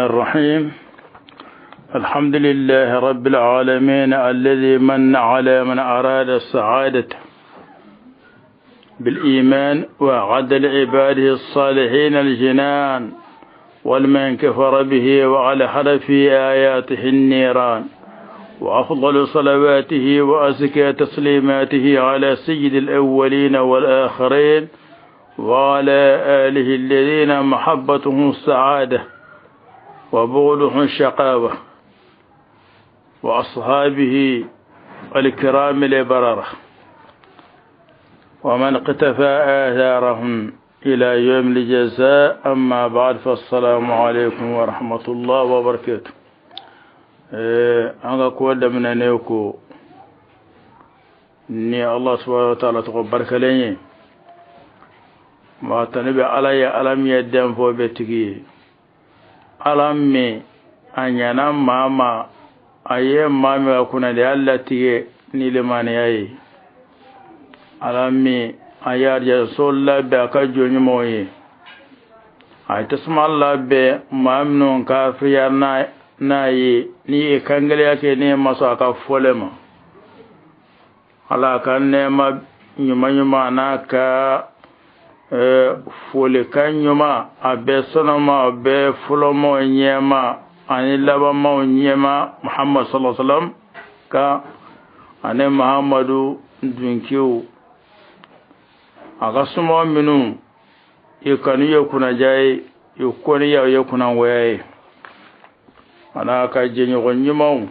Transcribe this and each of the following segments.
الرحيم. الحمد لله رب العالمين الذي من على من أراد السعادة بالإيمان وعد لعباده الصالحين الجنان، والمن كفر به وألحد في آياته النيران. وأفضل صلواته وأزكى تسليماته على سيد الأولين والآخرين وعلى آله الذين محبتهم السعادة وبغضهم الشقاوة، وأصحابه الكرام البررة ومن اقتفى آثارهم إلى يوم الجزاء. أما بعد، فالسلام عليكم ورحمة الله وبركاته. An ka ko daminɛ ne ko ni Allah subhanahu wa ta'ala tɔgɔ barikalen ye. Maa tani bɛ Ala ye, Ala min ye danfɛn bɛɛ tigi ye, Ala min a ɲana maa ma, a ye maa min ka kunnadiya latigɛ ni limaniya ye, Ala min a ye arijɛso labɛn a ka jɔn ɲumanw ye, a ye tasuma labɛn maa minnu kafiriya n'a ye n'i ye kangɛlɛya kɛ, n'i ma sɔn a ka fɔlen ma. Ala ka nɛɛma ɲuman ɲuman n'a ka folikan ɲuman a bɛɛ sɔnɔma, a bɛɛ fɔlɔmaw ɲɛma ani labanmaw ɲɛma, Muhammad sallallahu alaihi wasallam ka ani Muhammadu dunkew, a ka somɔgɔ minnu i kanu ye kunnaja ye, i kɔniya ye kunnangoya ye, a n'a ka jɛɲɔgɔn ɲumanw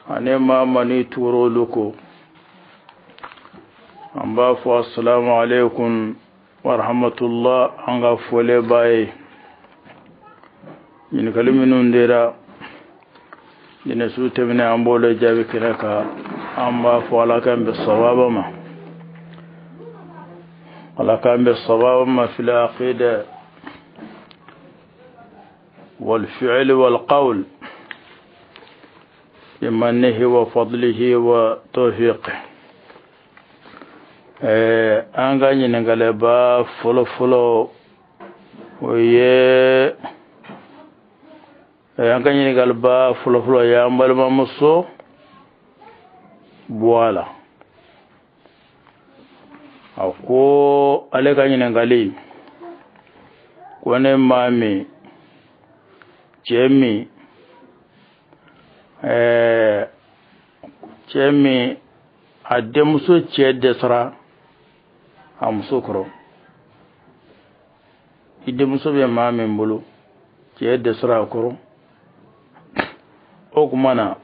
ani maa mani tugura olu ko. An b'a fɔ assalamu alaikum wa rahmatullah. An ka fɔle b'a ye ɲininkali minnu dira ɲinɛ su tɛmɛnen, an b'olu jaabi kɛnɛ kan. An b'a fɔ Ala k'an bɛn sawaba ma, Ala k'an bɛn sawaba ma fil aqida والفعل والقول بمنه وفضله وتوفيقه. An ka ɲininkaliba fɔlɔ fɔlɔ, o ye an ka ɲininkaliba fɔlɔ fɔlɔ ye an balimamuso bɔ a la. A ko ale ka ɲininkali ko ne maa min cɛ min cɛ min a denmuso cɛ dɛsɛra a muso kɔrɔ, i denmuso bɛ maa min bolo, cɛ dɛsɛra a kɔrɔ, o tuma na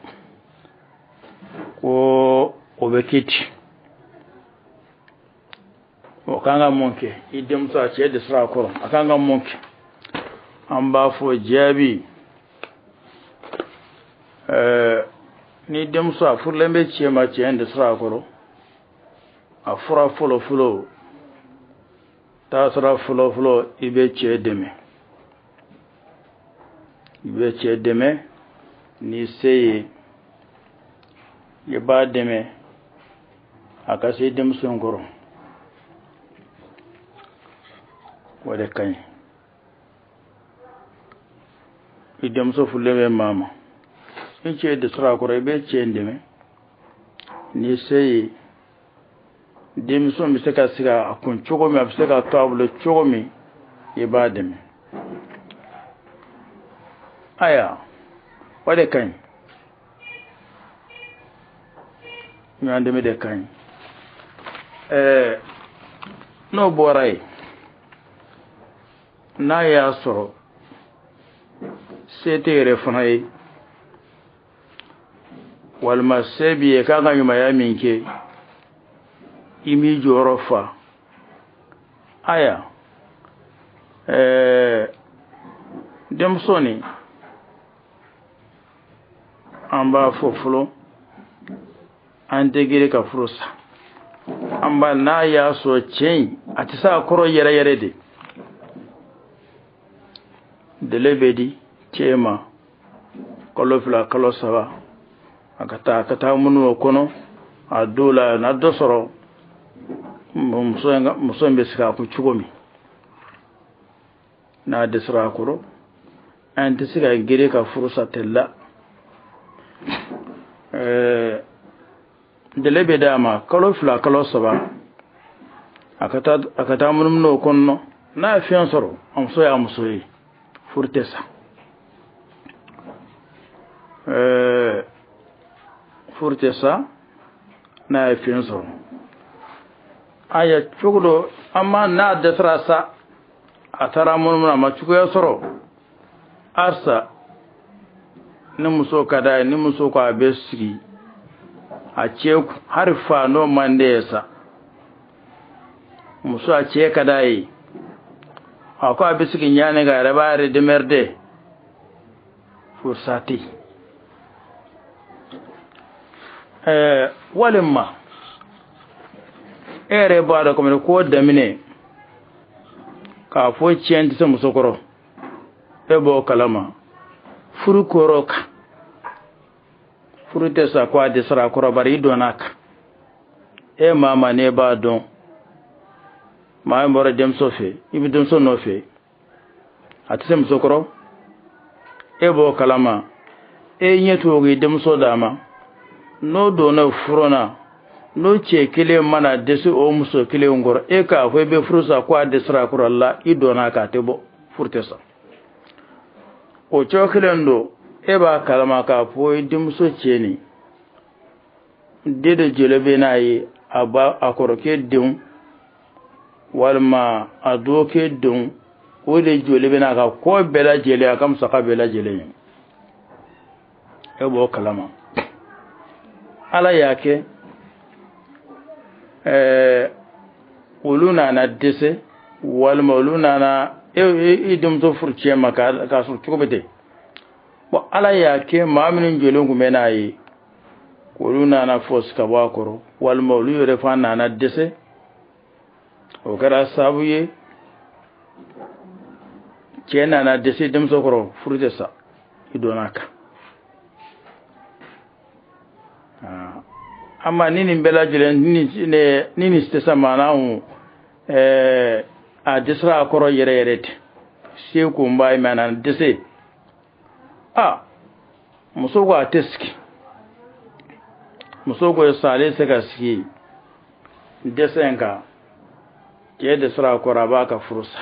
ko o bɛ kɛ ten, o kan ka mun kɛ? I denmuso a cɛ dɛsɛra a kɔrɔ, a kan ka mun kɛ? An b'a fɔ jaabi, ni denmuso a furulen bɛ cɛ ma, cɛ in dɛsɛra a kɔrɔ, a fura fɔlɔ fɔlɔ, taasira fɔlɔ fɔlɔ, i bɛ cɛ dɛmɛ, i bɛ cɛ dɛmɛ n'i se ye, i b'a dɛmɛ a ka se denmuso in kɔrɔ, o de ka ɲi. I denmuso furulen bɛ maa ma, i cɛ dɛsɛra a kɔrɔ, i bɛ cɛ in dɛmɛ n'i se ye, denmuso bɛ se ka sigi a kun cogo min, a bɛ se ka to a bolo cogo min, i b'a dɛmɛ. Aya, o de ka ɲi, ɲɔgɔn dɛmɛ de ka ɲi. N'o bɔra yen, n'a y'a sɔrɔ se tɛ yɛrɛ fana ye, walima se b'i ye k'a ka ɲumanya min kɛ, i m'i jɔyɔrɔ fa, aya, denmuso nin, an b'a fɔ fɔlɔ, an tɛ girin ka furu sa. An b'a n'a y'a sɔrɔ cɛ in a tɛ se a kɔrɔ yɛrɛ yɛrɛ de, délai bɛ di cɛ ma kalo 2, kalo 3, a ka taa minnu o kɔnɔ, a dɔw la n'a dɔ sɔrɔ, muso in bɛ sigi a kun cogo min, n'a dɛsɛra a kɔrɔ. An tɛ se ka girin ka furu sa ten la. Délai bɛ d'a ma kalo 2 kalo 3, a ka taa munumunu o kɔnɔ. N'a ye fiɲɛ sɔrɔ, a muso y'a muso ye, furu tɛ sa. Furu tɛ sa n'a ye fiɲɛ sɔrɔ. A ye cogo dɔ, an ma n'a dɛsɛra sa, a taara munumunu, a ma cogoya sɔrɔ halisa. Ni muso ka d'a ye, ni muso ko a bɛ sigi a cɛ hali fa n'o man di ye sa, muso a cɛ ka d'a ye, a ko a bɛ sigi ɲaani kan, a yɛrɛ b'a yɛrɛ démerder, furusa tɛ yen. Walima e yɛrɛ b'a dɔn komi ko daminɛ k'a fɔ cɛ tɛ se muso kɔrɔ, e b'o kalama. Furu kɔrɔ kan, furu tɛ sa ko a dɛsɛra a kɔrɔ, bari i donna a kan. E maa ma n'e b'a dɔn, maa min bɔra denmuso fɛ, i bɛ denmuso nɔfɛ, a tɛ se muso kɔrɔ, e b'o kalama. E ɲɛ t'o k'i denmuso d'a ma, n'o donna furu na, n'o cɛ kelen mana dɛsɛ o muso kelen kɔrɔ, e k'a fɔ i bɛ furu sa ko a dɛsɛra a kɔrɔ la, i donna a kan, a tɛ bɔ, furu tɛ sa. O cogo kelen don, e b'a kalama k'a fɔ i denmuso cɛ nin den de joli bɛ n'a ye, a ba a kɔrɔkɛ denw walima a dɔgɔkɛ denw, o de joli bɛ n'a ka ko bɛɛ lajɛlen, a ka musaka bɛɛ lajɛlen ye, e b'o kalama. Ala y'a kɛ olu nana dɛsɛ, walima olu nana e denmuso furu cɛ ma k'a sɔrɔ cogo bɛ ten. Bon, Ala y'a kɛ maa minnu jɔlen tun bɛ n'a ye, olu nana fɔsi ka bɔ a kɔrɔ, walima olu yɛrɛ fana nana dɛsɛ. O kɛra sababu ye cɛ nana dɛsɛ denmuso kɔrɔ, furu tɛ sa, i donna a kan. Ama ni nin bɛɛ lajɛlen ni nin tɛ sa, maanaw a dɛsɛra a kɔrɔ yɛrɛ yɛrɛ tɛ se kun b'a ye, mɛ a nana dɛsɛ. A muso ko a tɛ sigi, muso ko sa ale se ka sigi dɛsɛ in kan, cɛ dɛsɛra a kɔrɔ, a b'a ka furu sa.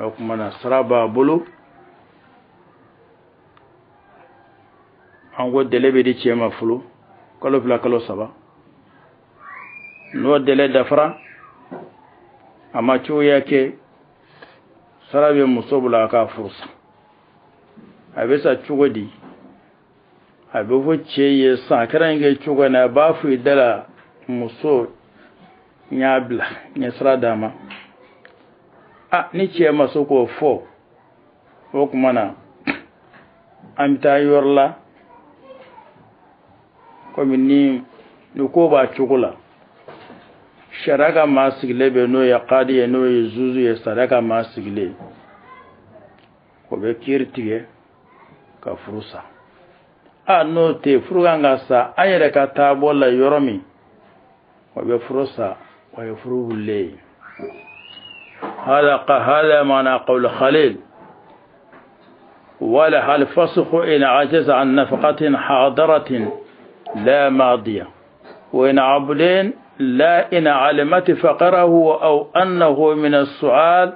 O tuma na sara b'a bolo. An ko délai bɛ di cɛ ma fɔlɔ, kalo 2 kalo 3. N'o délai dafara, a ma cogoya kɛ, sara bɛ muso bolo a k'a furu sa. A bɛ sa cogo di? A bɛ fɔ cɛ ye sisan, a kɛra in kɛ cogo na, a b'a fɔ i da la, muso n y'a bila, n ye sira d'a ma. A ni cɛ ma se k'o fɔ, o tuma na an bɛ taa yɔrɔ la, komi ni ko b'a cogo la, sariya ka maa sigilen bɛ, n'o ye kadi ye, n'o ye zuzu ye, sariya ka maa sigilen, o bɛ kiiri tigɛ ka furu sa. A n'o tɛ, furu kan ka sa an yɛrɛ ka taabolo la yɔrɔ min, o bɛ furu sa, o ye furu wulilen ye. هذا معنى قول خليل: ولها الفسخ إن عجز عن نفقة حاضرة لا ماضية، وإن عبلين لا إن علمت فقره أو أنه من السؤال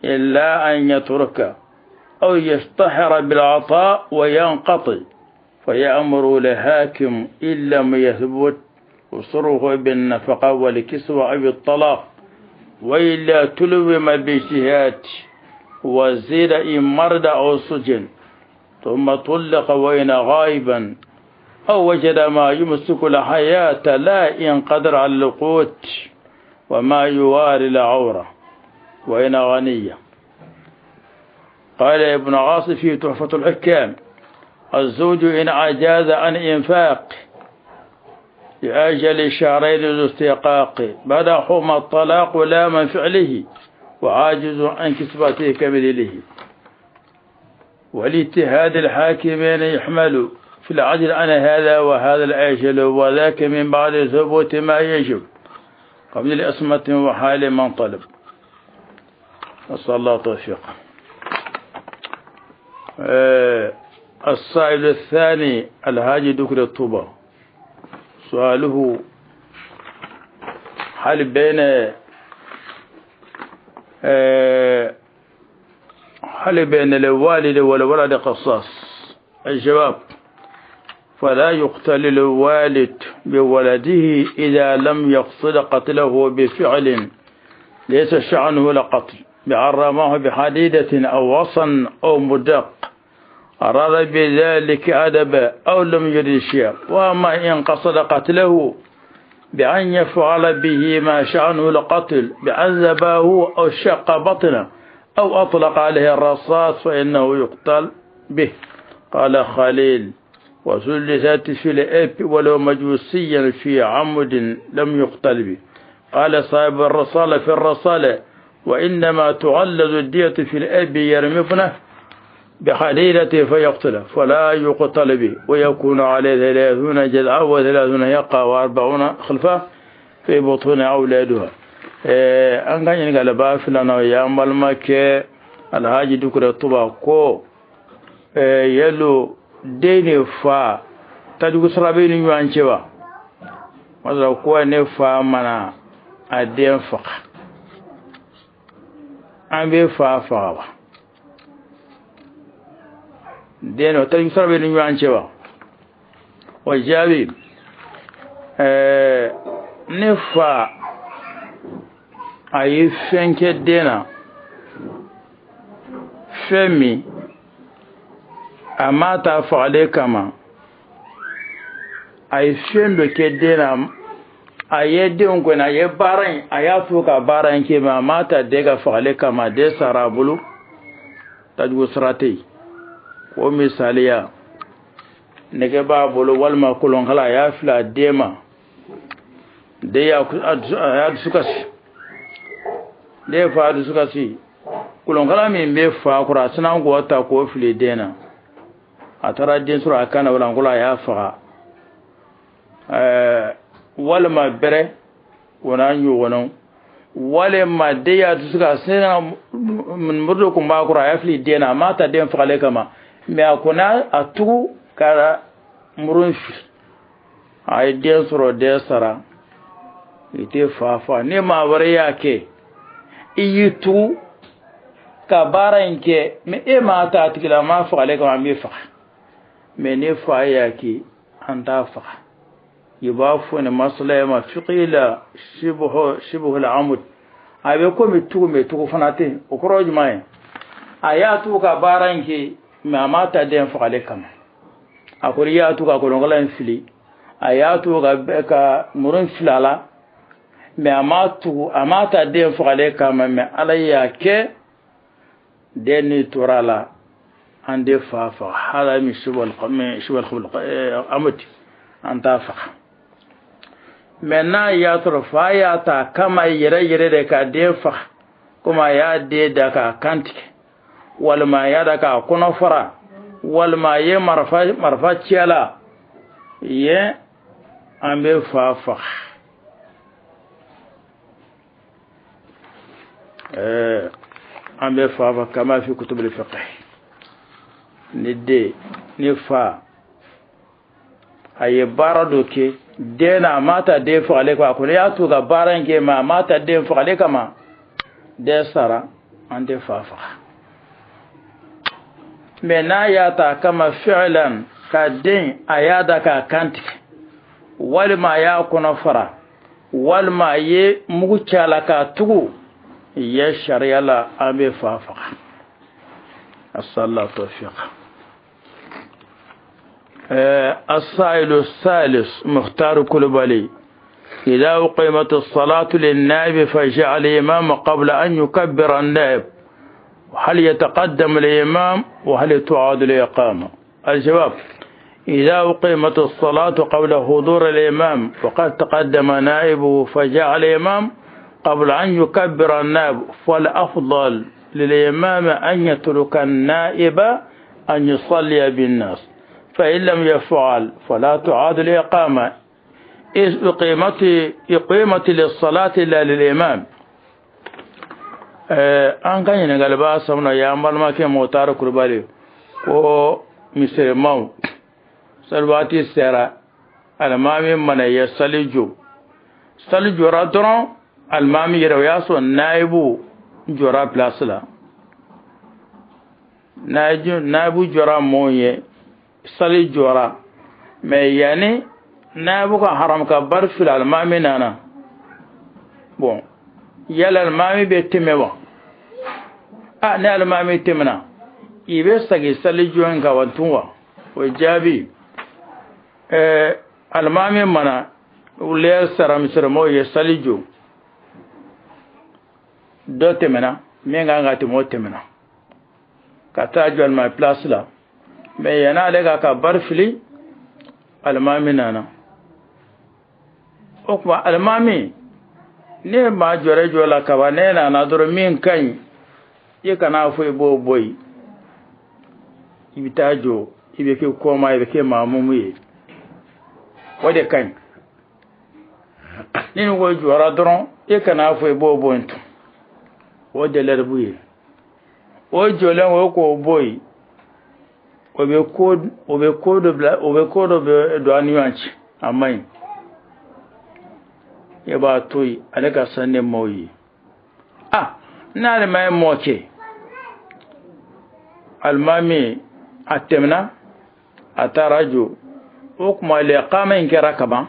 إلا أن يترك أو يشتهر بالعطاء وينقطع، فيأمر لهاكم إن لم يثبت وصره بالنفقة والكسوة أو الطلاق، وإلا تلوم باجتهاد وزيد إن مرض أو سجن، ثم طلق وإن غائبا أو وجد ما يمسك الحياة لا إن قدر على القوت وما يواري العورة وإن غنية. قال ابن عاصم في تحفة الحكام: الزوج إن عجز عن إنفاق لأجل شهرين الاستيقاق بدأهما الطلاق لا من فعله، وعاجز عن كسبته كمثله. والاجتهاد الحاكمين يحمل في العدل عن هذا وهذا الأجل، وذاك من بعد ثبوت ما يجب قبل الأسمة وحال من طلب. نسأل الله التوفيق. السائل الثاني الهاجي دكر الطوبة، سؤاله هل بين الوالد والولد قصاص؟ الجواب: فلا يقتل الوالد بولده إذا لم يقصد قتله بفعل ليس شأنه لقتل، بعرماه بحديدة أو وصن أو مدق، أراد بذلك أدب أو لم يرد شيئا. وأما إن قصد قتله بأن يفعل به ما شأنه لقتل، بعذبه أو شق بطنه أو أطلق عليه الرصاص، فإنه يقتل به. قال خليل: وثلثت في الأب ولو مجوسيا في عمد لم يقتل به. قال صاحب الرسالة في الرسالة: وإنما تعلل الدية في الأب يرمي ابنه بحديدة فيقتله، فلا يقتل به، ويكون عليه 30 جذعة و30 يقى و40 خلفة في بطون أولادها. An ka ɲininkali b'a filanan y'an balimakɛ Alhaji Dukure Tuba ko yalo den ni fa tajugu sira bɛ ni ɲɔgɔn cɛ wa? Masala ko ne fa mana a den faga, an bɛ fa faga wa? Den o tajugu sira bɛ ni ɲɔgɔn cɛ wa? O jaabi, ne fa a ye fɛn kɛ den na, fɛn min a ma ta fagalen kama, a ye fɛn dɔ kɛ den na, a ye denw kɔni a ye baara in, a y'a to ka baara in kɛ, mɛ a ma ta den ka fagalen kama, den sara a bolo, tajugu sira tɛ yen. O misaliya, nɛgɛ b'a bolo walima kolonkala, a y'a fili a den ma, den y'a dusu kasi, den fa dusu kasi, kolonkala min bɛ fa kɔrɔ, a sinna k'o ta k'o fili den na, a taara den sɔrɔ a kan na walankolo, a y'a faga. Walima bɛrɛ o n'a ɲɔgɔnnaw, walima den y'a dusu kasi, muru dɔ tun b'a kɔrɔ, a y'a fili den na, a m'a ta den fagalen kama, mɛ a kɔni a tugu ka muru in fili, a ye den sɔrɔ, den sara, i tɛ fa fa. Ni maa wɛrɛ y'a kɛ, i y'i tugu ka baara in kɛ, mɛ e m'a ta a tigi la, a m'a fagalen kama, an b'i faga. Mɛ ni fa y'a kɛ, an t'a faga. I b'a fɔ nin masala ma fiqhi la shibhu al-amud, a bɛ komi tugu, mɛ tugu fana tɛ yen. O kɔrɔ ye jumɛn ye? A y'a tugu ka baara in kɛ, mɛ a m'a ta den fagalen kama. A ko i y'a tugu ka kolonkala in fili, a y'a tugu ka muru in fili a la, mɛ a m'a tugu, a m'a ta den fagalen kama, mɛ Ala y'a kɛ den ni tora a la, an de fa faga. Hala min shibal amud, an t'a faga. Mɛ n'a y'a sɔrɔ fa y'a ta kama yɛrɛ yɛrɛ de ka den faga, komi a y'a den da k'a kan tigɛ, walima a y'a da k'a kɔnɔ fara, walima a ye marifa ci a la, yen an bɛ fa faga. An bɛ fa faga kama fi kutubul fiqh. Ni den ni fa a ye baara dɔ kɛ den na, a ma ta den fagalen kama, a kɔni y'a to ka baara in kɛ, mɛ a ma ta den fagalen kama, den sara, an tɛ fa faga. Mɛ n'a y'a ta kama fi'lan ka den a y'a da k'a kan tigɛ, walima a y'a kɔnɔ fara, walima a ye mugu ci a la k'a tugu, ye sariya la an bɛ fa faga. Asala tawfiq. السائل الثالث مختار كلبالي: إذا أقيمت الصلاة للنائب فجاء الإمام قبل أن يكبر النائب، هل يتقدم الإمام وهل تعاد الإقامة؟ الجواب: إذا أقيمت الصلاة قبل حضور الإمام وقد تقدم نائبه فجاء الإمام قبل أن يكبر النائب، فالأفضل للإمام أن يترك النائب أن يصلي بالناس، فإن لم يفعل فلا تعاد الإقامة، إذ إقيمت للصلاة لا للإمام. An ka ɲininkali b'a sabanan y'an balimakɛ Mɔtari Kulubali Ko misirimaw sali waati sera, alimami mana ye sali jɔ, sali jɔra dɔrɔn, alimami yɛrɛ, o y'a sɔrɔ nayibu jɔra place la. Nayibu jɔra mɔɔ ye, sali jɔra, mais yanni nayibu ka haram ka bari fili, alimami nana. Bon, yala alimami bɛ tɛmɛ wa? A ni alimami tɛmɛna, i bɛ segin sali jɔ in kan wa tun wa? O jaabi, alimami mana lɛri sara, misirimaw ye sali jɔ, dɔ tɛmɛna, min kan ka tɛmɛ, o tɛmɛna ka taa jɔ alimami place la. Mais yan'ale ka bari fili, alimami nana. O tuma alimami, ne maa jɔrɛ jɔ la kaban, ne nana dɔrɔn, min ka ɲi, i kana fɔ i b'o bɔ yen, i bɛ taa jɔ, i bɛ kɛ kɔma, i bɛ kɛ maamumu ye, o de ka ɲi. Ni nin ko jɔra dɔrɔn, i kana fɔ i b'o bɔ yen tun, o de lɛribu ye. O jɔlen o k'o bɔ yen, o bɛ ko dɔ bila, o bɛ ko dɔ bɛ don an ni ɲɔgɔn cɛ, a man ɲi. E b'a to yen, ale ka san ne maaw ye. A n'ale ma ye mɔɔ kɛ, alimami a tɛmɛna, a taara jɔ. O tuma lɛkama in kɛra kaban,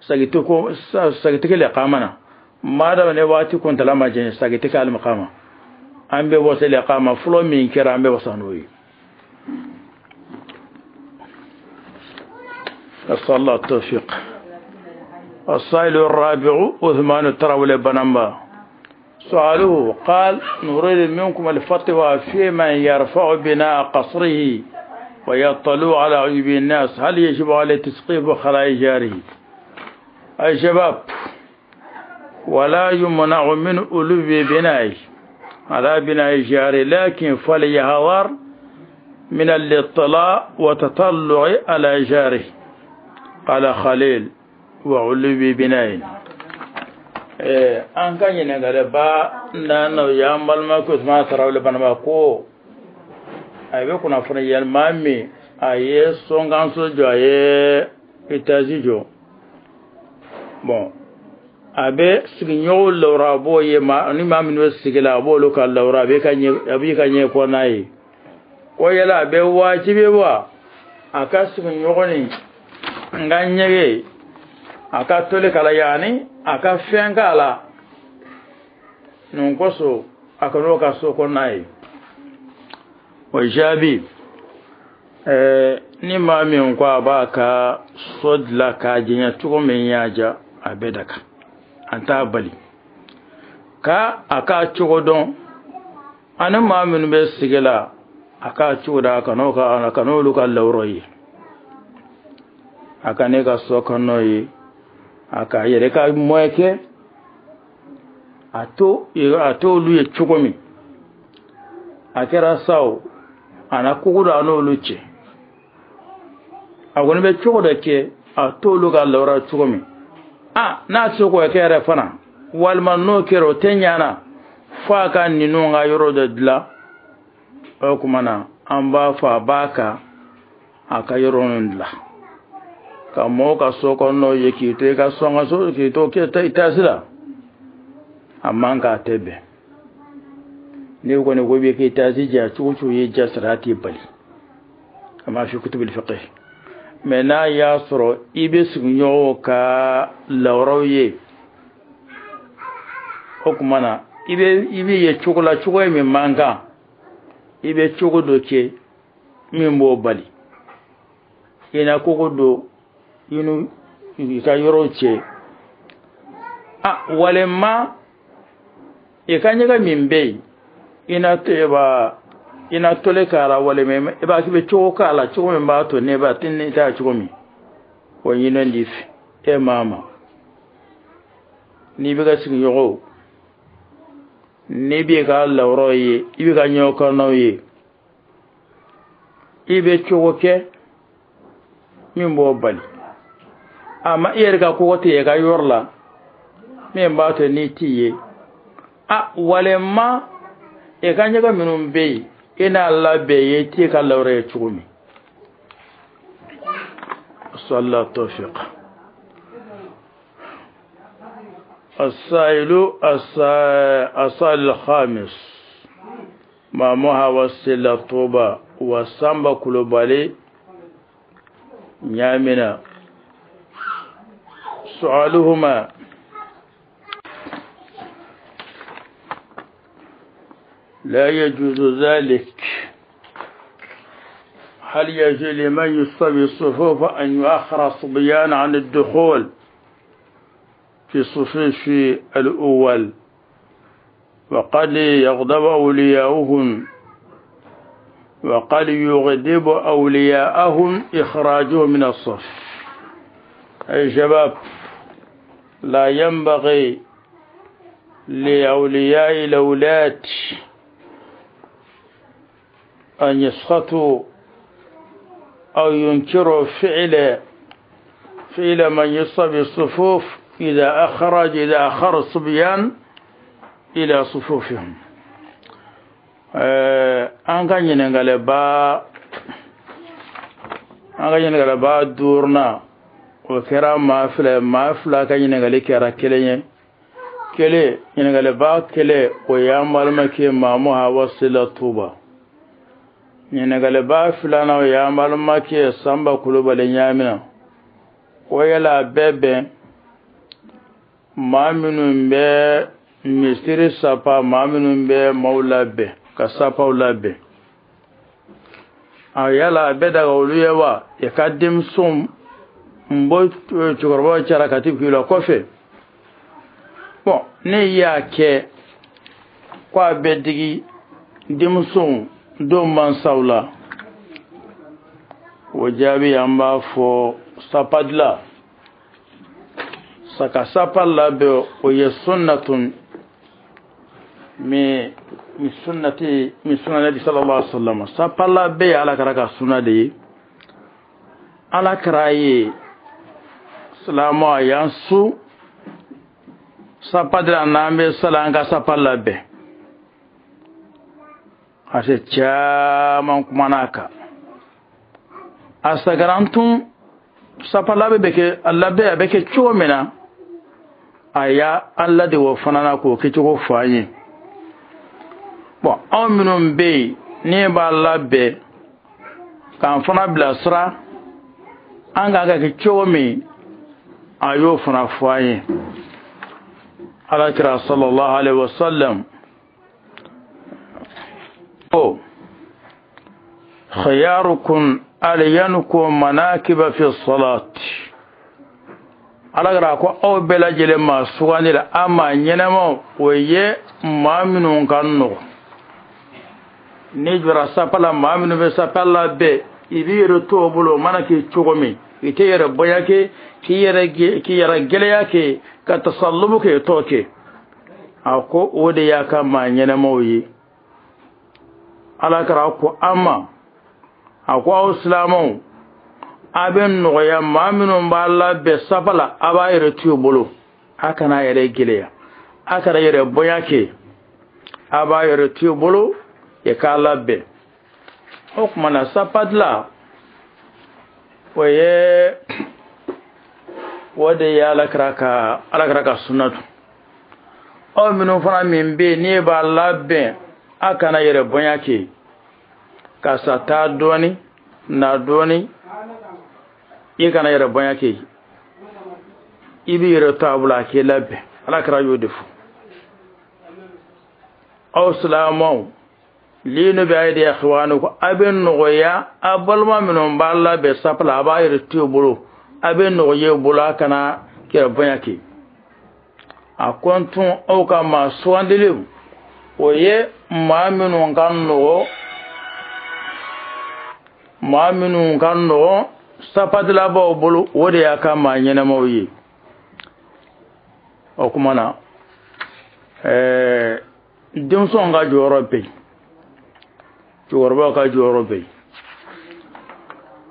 sagi tɛ kɛ lɛkama na. Madama ne waati kuntala ma janya, sagi tɛ kɛ alimakama. An bɛ wasa lɛkama fɔlɔ min kɛra, an bɛ wasa n'o ye. نسأل الله التوفيق. السائل الرابع عثمان التراولي بنمبا، سؤاله قال: نريد منكم الفتوى في من يرفع بناء قصره ويطلع على عيوب الناس، هل يجب عليه تسقيف خلايا جاره؟ أي شباب، ولا يمنع من ألو بنائه على بناء جاره، لكن فليحذر من الاطلاع وتطلع على جاره. قال خليل وعلو بنائه. An ka ɲininkali ba na y'an balimakɛ Usumana Tarawele Banaba ko a bɛ kunnafoni yɛlɛma min, a ye sɔnkanso jɔ, a ye étage jɔ. Bon, a bɛ sigiɲɔgɔnw lawura, a b'o ye, ma ni maa minnu bɛ sigi la, a b'olu ka lawura, a b'i ka ɲɛ kɔ n'a ye. Ko yala a bɛ wajibi wa a ka sigiɲɔgɔn ni n ka ɲɛgɛn a ka toli k'a la, yaani a ka fɛn k'a la, nin kosɔn a ka n'o ka so kɔnɔna ye? O jaabi, ni maa min ko a b'a ka so dilan k'a janya cogo min y'a diya, a bɛ daga, an t'a bali ka a k'a cogo dɔn, ani maa minnu bɛ sigi la, a k'a cogo dɔn, a ka n'olu ka lawuraw ye, a ka ne ka so kɔnɔ ye, a ka yɛrɛ ka mɔɛ kɛ, a t'olu ye cogo min a kɛra sa o, a na kogo dɔ a n'olu cɛ, a kɔni bɛ cogo dɔ kɛ, a t'olu ka lawura cogo min. A n'a tɛ se k'o kɛ yɛrɛ fana, walima n'o kɛra o tɛ ɲana, fo a ka ninnu ka yɔrɔ dɔ dilan. O tuma na an b'a fɔ a b'a ka a ka yɔrɔ ninnu dilan, ka mɔgɔw ka so kɔnɔnaw ye, k'i to i ka sɔn k'i to i taasi la, a man k'a tɛ bɛn. N'i kɔni ko b'i k'i taasi jɛ cogo cogo ye, ja sara t'i bali, a ma fi kutubili fiqh. Mais n'a y'a sɔrɔ i bɛ sigiɲɔgɔnw ka lawuraw ye, o tuma na i bɛ ye cogo la, cogo min man kan, i bɛ cogo dɔ kɛ min b'o bali, i na kogo don i ni i ka yɔrɔw cɛ. A walima i ka ɲɛgɛn min bɛ yen, i na to i na tole k'a la, walima i b'a k'i bɛ cogo k'a la, cogo min b'a to ne b'a ne t'a cogo min, o ɲinɛ di fɛ e maa ma. N'i bɛ ka sigiɲɔgɔnw, n'i b'i ka lawuraw ye, i bɛ ka ɲɔgɔn kɔnɔnaw ye, i bɛ cogo kɛ min b'o bali. A ma i yɛrɛ ka kogo tigɛ i ka yɔrɔ la min b'a to n'i t'i ye. A walima i ka ɲɛgɛn minnu bɛ yen, I n'a labɛn ye t'i ka lawura ye cogo min. Salla tawfiq. السائل السائل الخامس ماموها وسيلة طوبة وسامبا كلوبالي نيامنا. سؤالهما: لا يجوز ذلك. هل يجوز لمن يصلي الصفوف أن يؤخر الصبيان عن الدخول في الصفوف الأول، وقد يغضب أولياؤهم وقد يغضب أولياءهم إخراجهم من الصف؟ أي شباب، لا ينبغي لأولياء الأولاد أن يسخطوا أو ينكروا فعل من يصلي الصفوف إذا أخر الصبيان إلى صفوفهم. An ka ɲininkaliba duurunan, o kɛra maa fila, maa fila ka ɲininkali kɛra kelen ye. Kelen, ɲininkaliba kelen, o y'an balimakɛ Mamu Hawa Sila Tuba. Ɲininkaliba filanan, o y'an balimakɛ Sanba Kulubali Ɲamina. O yala a bɛɛ bɛn maa minnu bɛ misiri sapa, maa minnu bɛ maaw labɛn ka sapaw labɛn, a yala a bɛ daga olu ye wa i ka denmisɛnw n bɔ cɛkɔrɔbaw cɛla ka t'i la kɔfɛ? Bɔn, ne y'a kɛ ko a bɛ digi denmisɛnw dɔw mansaw la. O jaabi, an b'a fɔ sapadila saka sapa labɛn, o ye sunnatun min sunnati min sunna nabi sallallahu alaihi wasallam. Sapa labɛn ye Ala kɛra ka sunna de ye. Ala kɛra ye silamɛ a y'an su sapadila n'an bɛ sala an ka sapa labɛn. A se caman kumana a kan. A sagarantun sapa labɛn bɛ kɛ, a labɛn a bɛ kɛ cogo min na, a y'a an lade o fana na k'o kɛcogo fɔ an ye. Bɔn, anw minnu bɛ yen ne b'a labɛn k'an fana bilasira an kan ka kɛ cogo min, a y'o fana fɔ an ye. Ala kira sallallahu alaihi wa sallam ko: khiyarukum alyanukum manakiba fi salat. Ala kɛra ko aw bɛɛ lajɛlen maa sugandi la, a maa ɲɛnɛmaw, o ye maa minnu ka nɔgɔ. N'i jɔra sapa la, maa minnu bɛ sapa labɛn, i b'i yɛrɛ to o bolo, o mana kɛ cogo min, i tɛ yɛrɛ bonya kɛ, k'i yɛrɛ gɛlɛya kɛ, ka tasallubu kɛ, t'o kɛ. A ko o de y'a ka maa ɲɛnɛmaw ye. Ala kɛra ko an ma, a ko aw silamɛw, a bɛ nɔgɔya maa minnu b'a labɛn sapa la, a b'a yɛrɛ to u bolo, a kana yɛrɛ gɛlɛya, a kana yɛrɛ bonya kɛ, a b'a yɛrɛ to u bolo i k'a labɛn. O tuma na sapadila, o ye o de ye Ala kɛra ka sunna dun. Aw minnu fana min bɛ yen n'e b'a labɛn, a kana yɛrɛ bonya kɛ, karisa taa dɔɔni na dɔɔni, i kana yɛrɛ bonya kɛ, i b'i yɛrɛ to a bolo a k'i labɛn. Ala kɛra y'o de fɔ. Aw silamɛw, liinu bɛ ayi de ikhwanikum, a bɛ nɔgɔya a balima minnu b'a labɛn sapa la, a b'a yɛrɛ to u bolo, a bɛ nɔgɔya u bolo, a kana yɛrɛ bonya kɛ. A ko n tun aw ka maa sugandilenw, o ye maa minnu ka nɔgɔ, maa minnu ka nɔgɔ sapadilabaw bolo, o de y'a ka maa ɲɛnɛmaw ye. O kuma na, denmisɛnw ka jɔyɔrɔ bɛ yen, cɛkɔrɔbaw ka jɔyɔrɔ bɛ yen.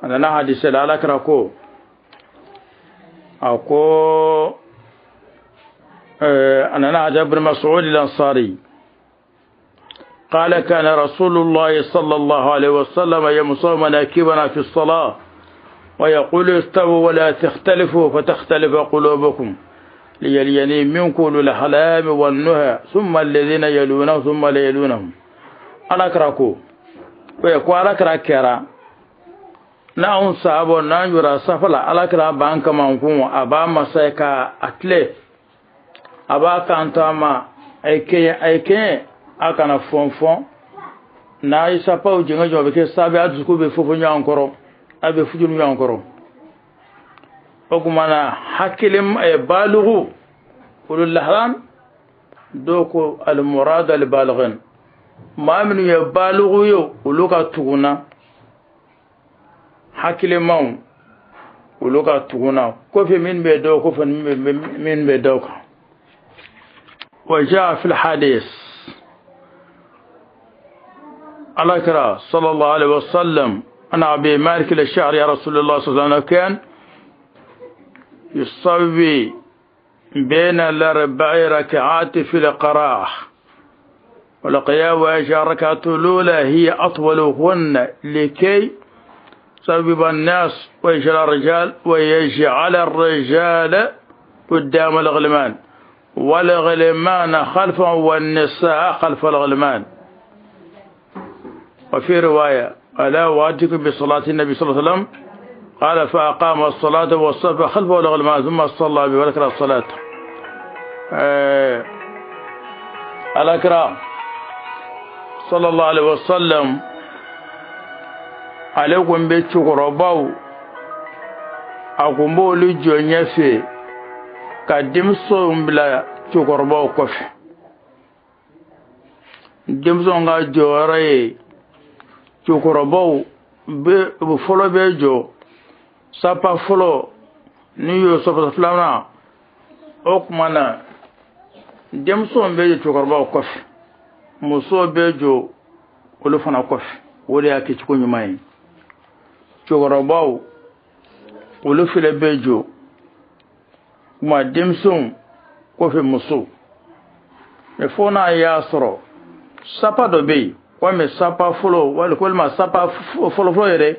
A nana hadisa la, Ala kɛra ko a ko a nana hadisa Ibn Mas'ud al-Ansari. قال كان رسول الله صلى الله عليه وسلم يمسح مناكبنا في الصلاة ويقول استووا ولا تختلفوا فتختلف قلوبكم ليليني منكم أولو الأحلام والنهى ثم الذين يلونهم ثم لا يلونهم. Ala kira ko ko ala kira kɛra n'anw sahabaw n'an jɔra safa la, ala kira b'an kamankun, a b'a masa ka a tile, a b'a kanto a ma: a ye kɛɲɛ, a ye kɛɲɛ, a kana fɔn fɔn. N'a ye sapaw jɛngɛ jɔ, a bɛ kɛ sababu a dusukun bɛ fofo ɲɔgɔn kɔrɔ, a bɛ fujuru ɲɔgɔn kɔrɔ. O tuma na hakili balugu ulul ahlam, dɔw ko al-murad al-balighin, maa minnu ye balugu ye, olu ka tugunna, hakilimaw olu ka tugunna kɔfɛ, min bɛ dɔw kɔfɛ, min bɛ dɔw kan. وجاء في الحديث على صلى الله عليه وسلم عن أبي مالك الأشعري رسول الله صلى الله عليه وسلم كان يصلي بين الأربع ركعات في القراءة والقيام، ويجعل الركعة الأولى هي أطولهن لكي يسبب الناس ويجعل الرجال قدام الغلمان والغلمان خلفهم والنساء خلف الغلمان. وفي رواية: ألا أحدثكم بصلاة النبي صلى الله عليه وسلم؟ قال: فأقام الصلاة والصف خلفه الغلمان ثم صلى بذكر الصلاة. Alakira صلى الله عليه وسلم ale kun bɛ cɛkɔrɔbaw, a kun b'olu jɔ ɲɛfɛ ka denmisɛnw bila cɛkɔrɔbaw kɔfɛ. Denmisɛnw ka jɔyɔrɔ ye, cɛkɔrɔbaw bɛ fɔlɔ bɛ jɔ sapa fɔlɔ, n'u y'o sɔfɔ filanan, o tuma na denmisɛnw bɛ jɔ cɛkɔrɔbaw kɔfɛ, musow bɛ jɔ olu fana kɔfɛ. O de y'a kɛcogo ɲuman ye. Cɛkɔrɔbaw olu fɛnɛ bɛ jɔ kuma denmisɛnw kɔfɛ, musow mɛ, fo n'a y'a sɔrɔ sapa dɔ bɛ yen, walima sapa fɔlɔ, walima sapa fɔlɔfɔlɔ yɛrɛ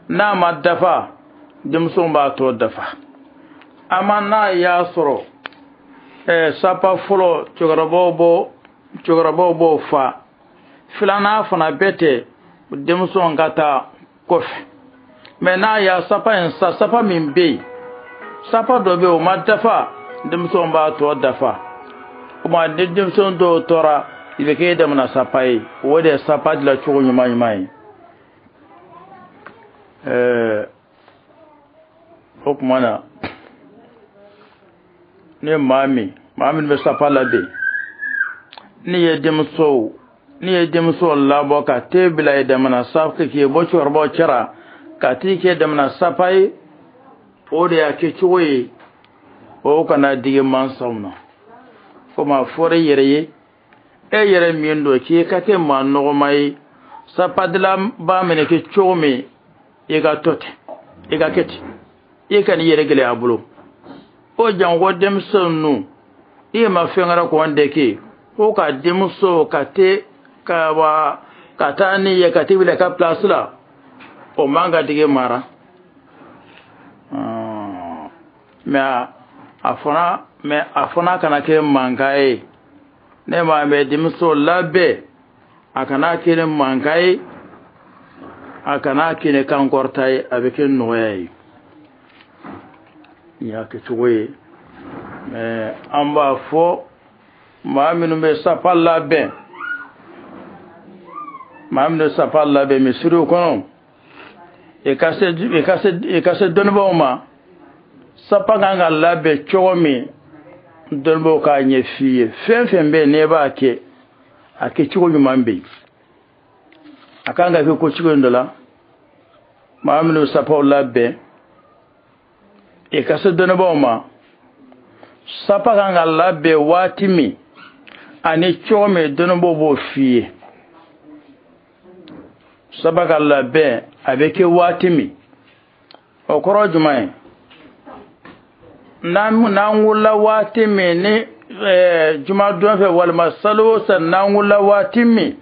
n'a ma dafa, denmisɛnw b'a tɔ dafa. Ama n'a y'a sɔrɔ sapa fɔlɔ, cɛkɔrɔbaw b'o fa, filanan fana bɛɛ tɛ, denmisɛnw ka taa kɔfɛ. Mɛ n'a y'a sapa in sa, sapa min bɛ yen, sapa dɔ bɛ yen o ma dafa, denmisɛnw b'a tɔ dafa. O ma ni denmisɛnw dɔw tora, i bɛ k'e damana sapa ye. O de ye sapa dilan cogo ɲuman ɲuman ye. O tuma na ni maa min bɛ sapa labɛn, n'i ye denmuso labɔ ka te bila i damana sa, k'i bɔ cɛkɔrɔbaw cɛra ka t'i kɛ damana sapa ye, o de y'a kɛcogo ye. O kana digi mansaw na, komi a fɔra i yɛrɛ ye, e yɛrɛ min don k'i ka kɛ maa nɔgɔma ye, sapadilan b'a minɛ kɛ cogo min, i ka to ten, i ka kɛ ten, i ka n'i yɛrɛ gɛlɛya a bolo. O janko denmisɛnw ninnu, i ma fɛn wɛrɛ kɔn de kɛ ko ka denmuso ka te ka wa ka taa ni ye ka t'i bila ka place la, o man ka digi mara. Mais a fana kana kɛ mankan ye. Ne ma mɛ denmuso labɛn, a kana kɛ ni mankan ye, a kana kɛ ni kankɔrɔta ye, a bɛ kɛ nɔgɔya ye. Nin y'a kɛcogo ye. Mais an b'a fɔ maa minnu bɛ sapa labɛn, maa minnu bɛ sapa labɛn misiriw kɔnɔ, i ka se dɔnnibaaw ma, sapa kan ka labɛn cogo min, dɔnnibaaw k'a ɲɛ f'i ye. Fɛn fɛn bɛ yen n'e b'a kɛ, a kɛcogo ɲuman bɛ yen, a kan ka kɛ ko cogo in dɔ la. Maa minnu bɛ sapaw labɛn, i ka se dɔnnibaaw ma, sapa kan ka labɛn waati min ani cogo min, dɔnnibaaw b'o f'i ye. Sapa ka labɛn a bɛ kɛ waati min, o kɔrɔ jumɛn ye? N'an wulila waati min ni jumadon fɛ, walima sali o sali n'an wulila waati min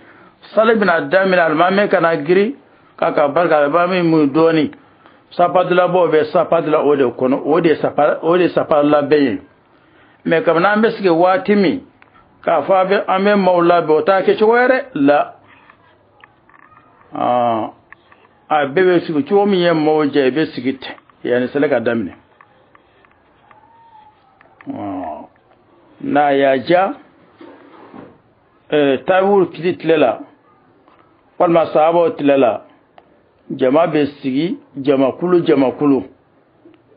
Sali bɛna daminɛ alimami kana giri k'a ka barika alimami mun dɔɔni sapadilabaw bɛ sapadila o de kɔnɔ o de sapa labɛn ye. Mɛ kabini an bɛ sigi waati min k'a fɔ an bɛ maaw labɛn o t'a kɛ cogo yɛrɛ la. A bɛɛ bɛ sigi cogo min ye maaw jɛ i bɛ sigi ten yanni seli ka daminɛ. N'a y'a diya tabiw kiti tile la walima sahabaw tile la jama bɛ sigi jamakulu jamakulu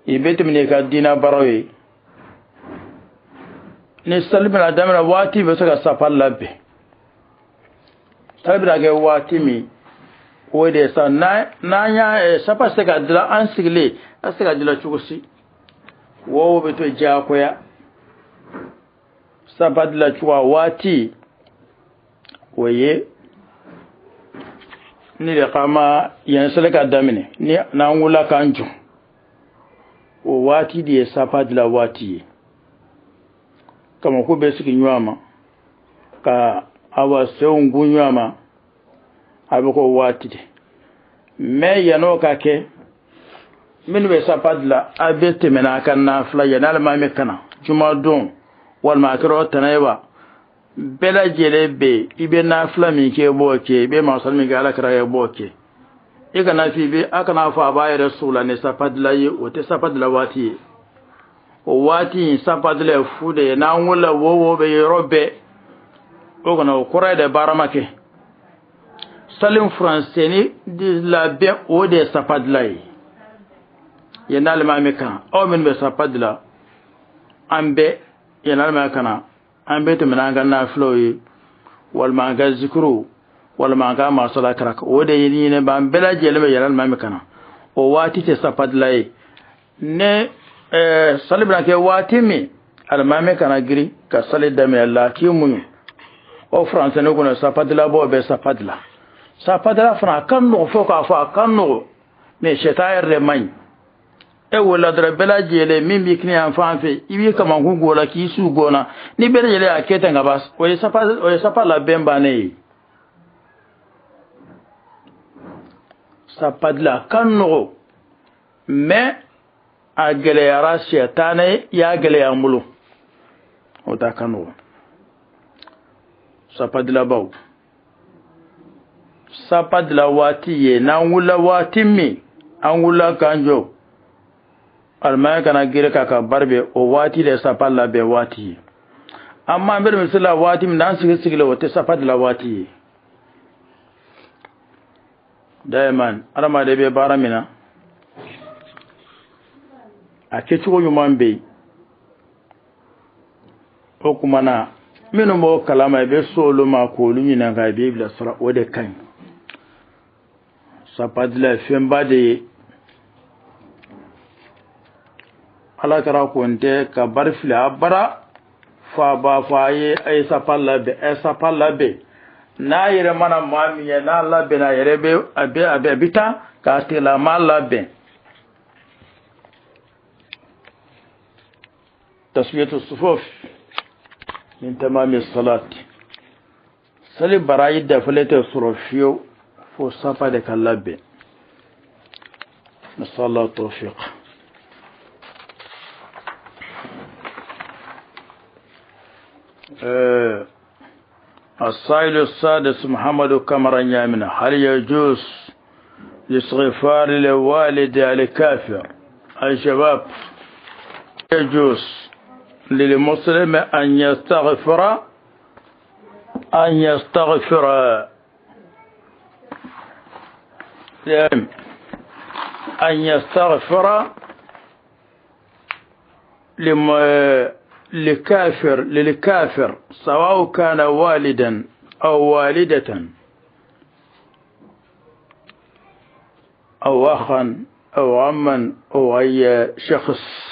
i bɛ tɛmɛ n'i ka diinɛ baaraw ye. Ni sali bɛna daminɛ waati bɛ se ka sapa labɛn. Sali bɛna kɛ waati min o de ye sa n'an y'a sapa se ka dilan an sigilen a se ka dilan cogo si wo bɛ to diyagoya. Sapa dilan cogo a waati o ye ni de kama yan sali ka daminɛ ni n'an wulila k'an jɔ o waati de ye sapa dilan waati ye. Kamako bɛ sigi ɲɔgɔn ma ka awa senw gun ɲɔgɔn ma a bɛ k'o waati de. Mɛ yann'o ka kɛ minnu bɛ sapa dilan a bɛ tɛmɛ n'a ka nafila yanni alimami ka na jumadon walima a kɛra o tɛnɛ ye wa bɛɛ lajɛlen bɛ yen i bɛ nafila min kɛ i b'o kɛ i bɛ masali min kɛ ala kɛra i b'o kɛ. I kana fɔ i bɛ a kana fɔ a b'a yɛrɛ sogo la ni sapa dilan ye o tɛ sapa dilan waati ye. O waati in sapa dilan ye fu de ye n'an wulila wo bɛ yɔrɔ bɛɛ o kɔnɔ o kɔrɔ ye de baara ma kɛ. Sali furansɛni labɛn o de ye sapa dilan ye. Yanni alimami kan aw minnu bɛ sapa dilan an bɛɛ yanni alimami ka na an bɛ tɛmɛ n'an ka nafilaw ye walima an ka zikiruw walima an ka masala kɛra o de ye ɲini b'an bɛɛ lajɛlen bɛ yanni alimami ka na o waati tɛ sapa dilan ye. Ne sali bɛna kɛ waati min alimami kana giri ka sali daminɛ la k'i muɲu o furansɛni kɔnɔ sapadilabaw bɛ sapa dilan. Sapa dilan fana a ka nɔgɔ fo k'a fɔ a ka nɔgɔ mɛ sɛtan yɛrɛ de man ɲi. E wulila dɔrɔn bɛɛ lajɛlen min b'i kini yan fan fɛ i b'i kamankun g'o la k'i su g'o na ni bɛɛ lajɛlen y'a kɛ ten ka ban o ye sapa labɛn bannen ye. Sapa dilan a ka nɔgɔ mɛ a gɛlɛyara sɛtanɛ y'a gɛlɛya an bolo o t'a ka nɔgɔ. Sapa dilanbaw sapa dilan waati ye n'an wulila waati min an wulila k'an jɔ alimami kana gere k'a ka bari bɛ o waati de sapa labɛn waati ye. An m'an bɛ misiri la waati min n'an sigi sigilen o tɛ sapa dilan waati ye. Dayiman adamaden bɛ baara min na a kɛcogo ɲuman bɛ yen o kuma na minnu b'o kalama i bɛ so olu ma k'olu ɲininka i b'i bilasira o de ka ɲi. Sapa dilan ye fɛnba de ye. Ala kɛra ko n tɛ ka bari fili a bara fo a b'a fɔ a ye sapa labɛn a ye sapa labɛn n'a yɛrɛ mana maa min ye n'a labɛnna a yɛrɛ bɛ a bɛ taa k'a tigilamaa labɛn. Taswiyatu sufuf min tamami salat sali baraji dafalen tɛ sɔrɔ fiyewu fo sapa de ka labɛn. Nasallahu tawfiq. السائل السادس محمد كمرا يامنا هل يجوز الاستغفار للوالد الكافر؟ الجواب يجوز للمسلم أن يستغفر للكافر سواء كان والدا أو والدة أو أخا أو عما أو أي شخص.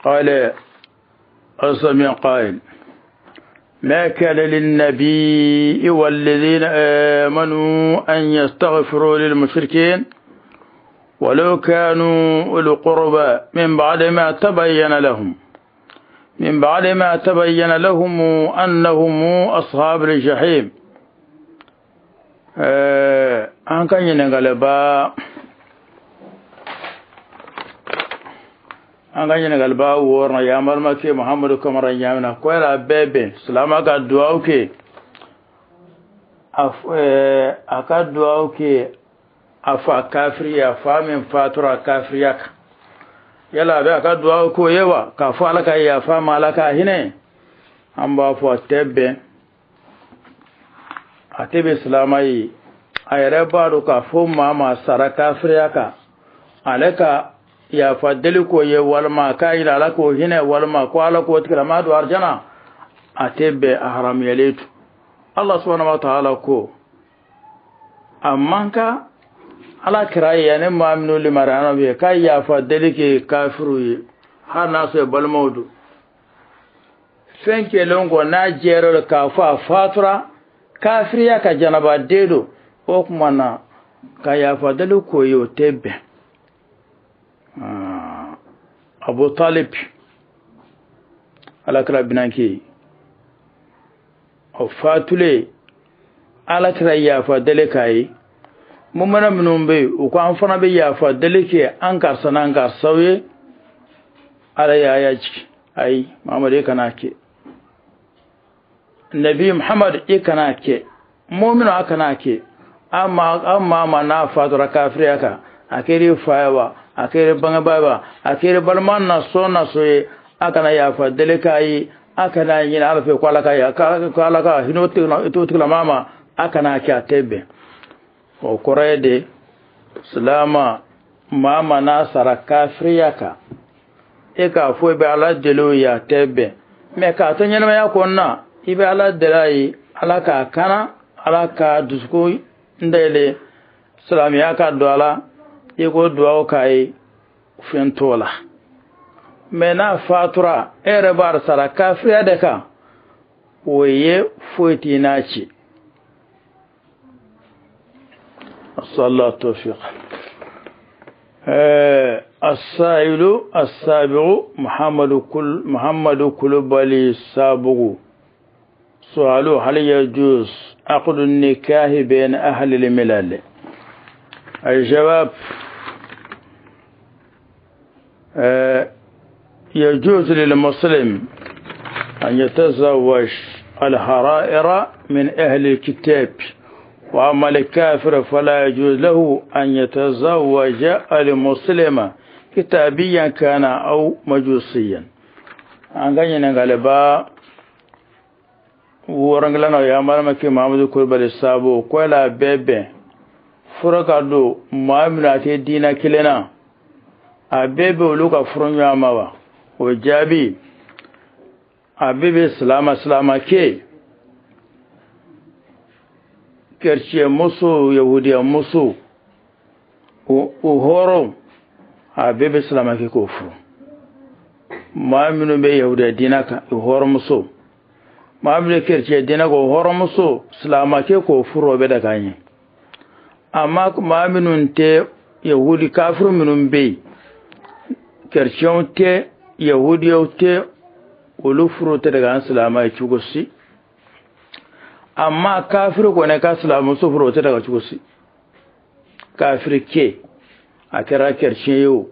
قال أصم قائل ما كان للنبي والذين آمنوا أن يستغفروا للمشركين ولو كانوا أولي قربى من بعد ما تبين لهم أنهم أصحاب الجحيم. An ka ɲininkaliba an ka ɲininkaliba wɔɔrɔnan y'an balimakɛ Muhamadu Kamara Ɲamina ko yala a bɛɛ bɛn silama ka duwawu kɛ a ka duwawu kɛ a fa kafiri a fa min fatura kafiriya kan yala a bɛ a ka duwawu k'o ye wa k'a fɔ Ala ka yafa ma Ala ka hinɛ an b'a fɔ a tɛ bɛn a tɛ bɛn silama ye a yɛrɛ b'a dɔn k'a fɔ maa maa sara kafiriya kan ale ka yafa deli k'o ye walima k'a yira Ala k'o hinɛ walima ko Ala k'o tigilama don arijana a tɛ bɛn a haramuyalen don Allah subhanahu wa ta'ala ko a man kan Ala kira ye ani maa minnu limariyana ye k'a yafa deli kɛ kafiriw ye hali n'a sɔrɔ balimaw don fɛn kɛlen kɔ n'a jɛra k'a fɔ a fatura kafiriya ka janaba den don o tuma na ka yafa deli k'o ye o tɛ bɛn Abu Talib Ala kira binankɛ o fatulen Ala kira yafa deli k'a ye mumana minnu bɛ yen u ko an fana bɛ yafa deli kɛ an karisa n'an karisaw ye Ala y'a ya jigin ayi Muhamadu i kana kɛ Nabi Muhammad i kana kɛ muminu a kana kɛ an maa ma n'a fatura kafiriya kan a kɛra fa ye wa a kɛra bangebaa ye wa a kɛra balima nasɔ nasɔ ye a kana yafa deli k'a ye a kana ɲini Ala fɛ ko Ala ka ko Ala ka hinɛ o tigilama ma a kana kɛ a tɛ bɛn o kɔrɔ ye de silama maa ma n'a sara kafiriya kan e k'a fɔ i bɛ Ala deli o ye a tɛ bɛn mɛ k'a to ɲɛnamaya kɔnɔna i bɛ Ala deli a ye Ala k'a kana Ala k'a dusukun dayɛlɛ silamɛya ka don a la i ko duwawu k'a ye fɛn t'o la mɛ n'a fatura e yɛrɛ b'a sara kafiriya de kan o ye foyi t'i n'a ci صلى التوفيق. السائل السابع محمد كلبالي سابق سؤاله هل يجوز عقد النكاح بين أهل الملل؟ الجواب يجوز للمسلم أن يتزوج الحرائر من أهل الكتاب، وأما الكافر فلا يجوز له أن يتزوج المسلم كتابيا كان أو مجوسيا. An ka ɲininkaliba wɔɔrɔngilan ya balimakɛ Muhamadu Kulubali Sabo ko yala a bɛɛ bɛn fura ka don maa min a tɛ diinɛ kelen na a bɛɛ bɛ olu ka furu ɲɔgɔn ma wa? O jaabi a bɛɛ bɛ silama silamakɛ kerecɛn muso yahudiya muso o hɔrɔn a bɛɛ bɛ silamakɛ k'o furu maa minnu bɛ yahudiya diinɛ kan o hɔrɔnmuso maa minnu bɛ kerecɛn diinɛ kan o hɔrɔnmuso silamakɛ k'o furu o bɛ da ka ɲɛ amma maa minnu tɛ yahudi kafiru minnu bɛ yen kerecɛnw tɛ yahudiyaw tɛ olu furu tɛ daga an silamɛ ye cogo si amma kafiru kɔni ka silamɛmuso furu o tɛ daga cogo si kafiri ke a kɛra kerecɛn ye o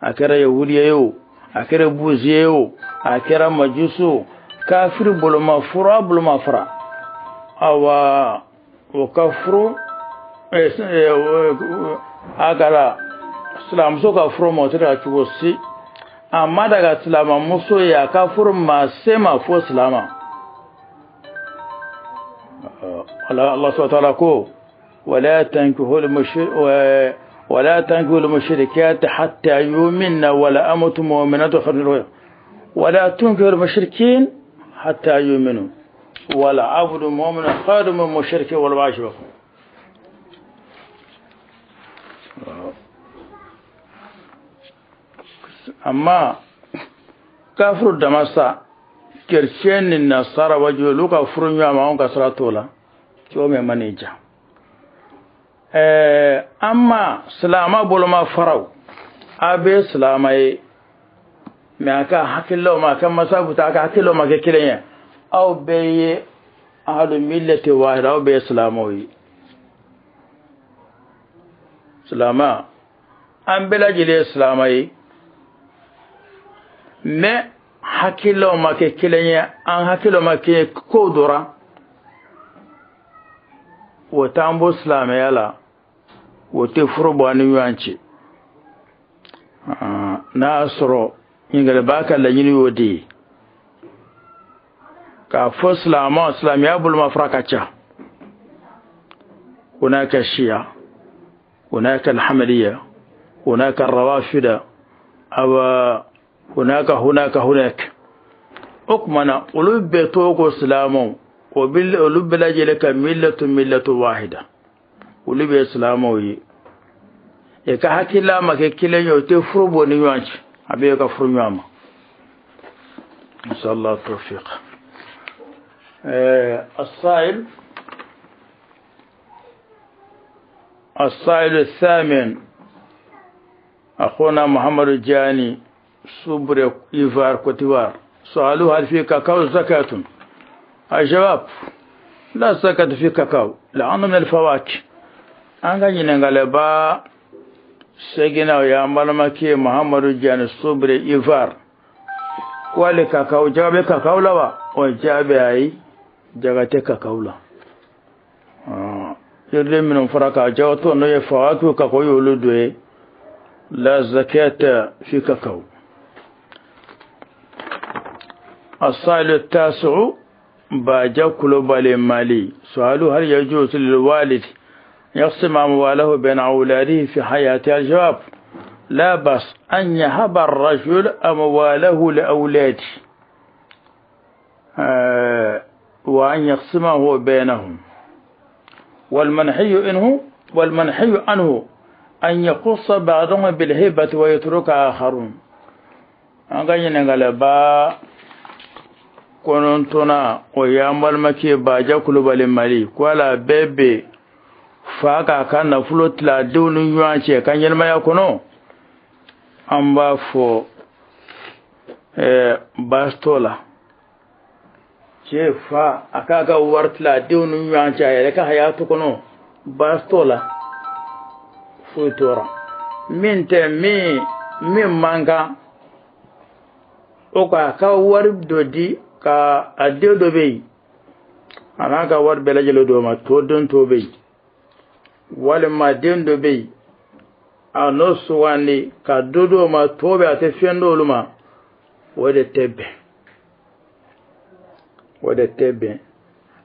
a kɛra yahudiya ye o a kɛra buzi ye o a kɛra majusu o kafiri boloma fura boloma fara awa o ka furu a kɛra silamɛmuso ka furu ma o tɛ daga cogo si a ma daga silamɛmuso ye a ka furu maa se ma fo silama Allah subhanahu wa ta'ala ko ولا تنكحوا المشركات حتى يؤمن ولا أمة مؤمنة خير ولا تنكحوا المشركين حتى يؤمنوا ولا عبد مؤمن خير من مشرك ولو أعجبكم. Amma kafiru dama sa kerecɛn ni nasara waju olu ka furu ɲɔgɔn ma anw ka sira t'o la cogo min ma n'i ja amma silama boloma faraw a bɛ silama ye mɛ a ka hakililaw ma a ka masabu ta a ka hakililaw ma kɛ kelen ye aw bɛɛ ye ahlu millati wahida aw bɛɛ ye silamaw ye Silamɛ, an bɛɛ lajɛlen ye silamɛ ye, mais hakililaw ma kɛ kelen ye, an hakililaw ma kɛ ko dɔ ra, o t'an bɔ silamɛya la, o tɛ furu bɔ an ni ɲɔgɔn cɛ. N'a y'a sɔrɔ ɲininkali ka laɲini y'o de ye, k'a fɔ silamɛ, silamɛya bolomafara ka ca. هناك الشيعة، هناك الحملية، هناك الروافد، أو هناك هناك هناك. O tuma na olu bɛɛ tɔgɔ ko silamɛw, o bɛ olu bɛɛ lajɛlen ka ملة واحدة, olu bɛ silamɛw ye. E ka hakilila ma kɛ kelen ye, o tɛ furu bɔ ni ɲɔgɔn cɛ, a bɛ ka furu ɲɔgɔn ma. نسأل الله التوفيق. السائل الثامن أخونا محمد الجاني صبر إيفار كوتيوار، سؤاله: هل في كاكاو زكاة؟ الجواب: لا زكاة في كاكاو لأنه من الفواكه. An ka ɲininkaliba seginna, o y'an balimakɛ Muhamadu Jani Sobre Ivar, ko ale kakao, jaga bɛ kakao la wa? O jaabi: ayi, jaga tɛ kakao la. Yiriden minnu fɔra k'a jagatɔ, n'o ye فواكه, kakao y'olu dɔ ye. لا زكاة في كاكاو. السائل التاسع باجا كلوبالي مالي، سؤاله: هل يجوز للوالد يقسم أمواله بين أولاده في حياته؟ الجواب: لا بأس أن يهب الرجل أمواله لأولاده وأن يقسمه بينهم، والمنهي عنه أن يخص بعضهم بالهبة ويترك آخرون. An ka ɲininkaliba kɔnɔntɔnna, o y'an balimakɛ Baja Kulubali Mali, ko ala bɛɛ bɛ fa k'a ka nafolo tila denw ni ɲɔgɔn cɛ ka ɲɛnamaya kɔnɔ. An b'a fɔ baasi t'o la, cɛ fa a k'a ka wari tila denw ni ɲɔgɔn cɛ a yɛrɛ ka hayatu kɔnɔ, baasi t'o la, foyi t'o la. Min tɛ min man kan, o k'a ka wari dɔ di ka a den dɔ bɛ yen, a n'a ka wari bɛɛ lajɛlen d'o ma, to den tɔ bɛ yen, walima den dɔ bɛ yen, a n'o sugandi ka dɔ d'o ma, tɔ bɛ a tɛ fɛn d'olu ma, o de tɛ bɛn, o de tɛ bɛn.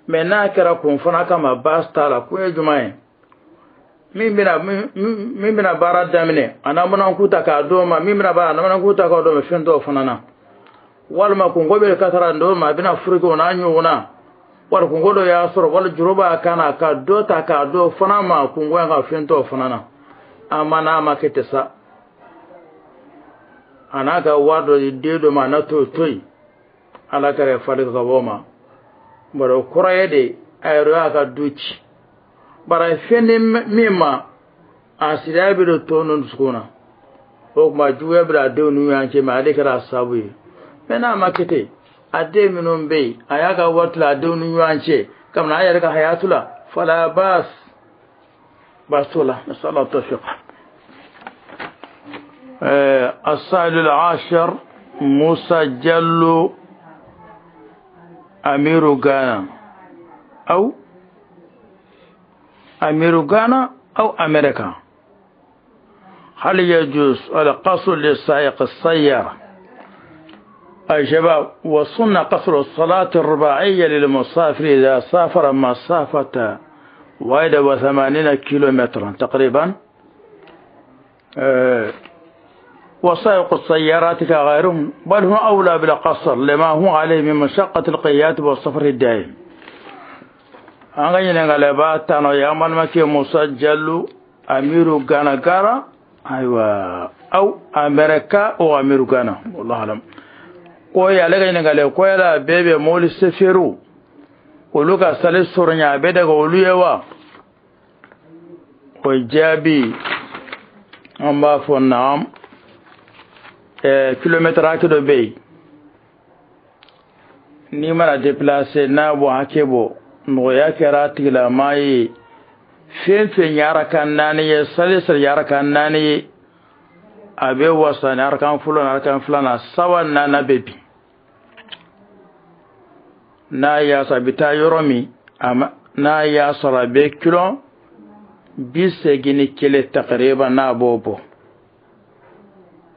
Mɛ n'a kɛra kun fana kama, baasi t'a la. Kun ye jumɛn ye? Min bɛna baara daminɛ, a n'a ta k'a d'o ma, min bɛna baara, a n'a ta k'a d'o ma, fɛn t'o fana na. Walima kunko bɛ ka taara d'o ma, a bɛna furu kɛ, o n'a ɲɔgɔnna, wali kunko dɔ y'a sɔrɔ, wali juru b'a kan na, ka dɔ ta k'a d'o fana ma, kunko in ka fɛn t'o fana na. A ma n'a ma kɛ ten sa, a n'a ka wari dɔ di den dɔ ma, a n'a t'o to yen, Ala kɛra fali ka bɔ o ma. Bari o kɔrɔ ye de a yɛrɛ y'a ka du ci, bari fɛn ni min ma, a siriya bɛ don tɔ ninnu dusukun na, o tuma juguya bɛ a denw ni ɲɔgɔn cɛ, mɛ ale kɛra a sababu ye. Mɛ n'a ma kɛ ten, a den minnu bɛ yen, a y'a ka wari tila a denw ni ɲɔgɔn cɛ kabini a yɛrɛ ka hayatu la, فلا بأس, baasi t'o la. نسأل الله التوفيق. السائل العاشر موسى جلو أمير غانا أو أمير غانا أو أمريكا، هل يجوز القصر للسائق السيارة؟ الجواب: وسن قصر الصلاة الرباعية للمسافر إذا سافر مسافة 81 كيلومترا تقريبا، وسائق السيارات كغيرهم، بل هو أولى بالقصر لما هو عليه من مشقة القيادة والسفر الدائم. An ka ɲininkaliba tan, o y'an balimakɛ Musa Jalo Amiru Gana Gara, ayiwa, aw Amerika o Amiru Gana, والله أعلم, ko ale ka ɲininkali ko yala bɛɛ bɛ mobili seferiw, olu ka sali sɔrɔ a bɛ daga olu ye wa? O jaabi, an b'a fɔ naam. Kilomɛtɛrɛ hakɛ dɔ bɛ yen, n'i mana déplacer, n'a bɔ hakɛ bɔ, nɔgɔya kɛra a tigilamaa ye. Fɛn fɛn ye arakan 4 ye, sali sali ye arakan 4 ye, a bɛ wasa ni arakan fɔlɔ ni arakan filanan, 3 4 bɛ bin. N'a y'a sɔrɔ a bɛ taa yɔrɔ min, n'a y'a sɔrɔ a bɛ kilo 81 takriban n'a b'o bɔ,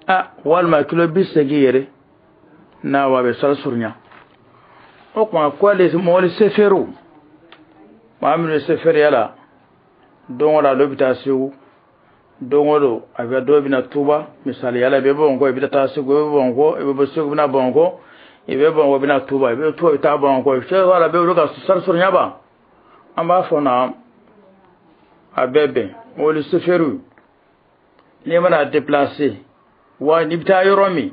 a walima kilo 80 yɛrɛ n'a wa bɛ sali surunya. O tuma ko ale mɔgɔli seferiw, maa minnu bɛ seferiya la, don o don a dɔ bɛ taa Segu, don o don a bɛ dɔw bɛ na Tuba, misaliya la i bɛ Bamakɔ i bɛ taa Segu, i bɛ Bamakɔ i bɛ bɔ Segu i bɛ na Bamakɔ, i bɛ Bamakɔ i bɛ na Tuba, i bɛ Tuba i bɛ taa Bamakɔ, i bɛ ala bɛ olu ka sali surunya ban. An b'a fɔ na a bɛɛ bɛn mɔbili seferiw, n'i mana déplacer wa n'i bɛ taa yɔrɔ min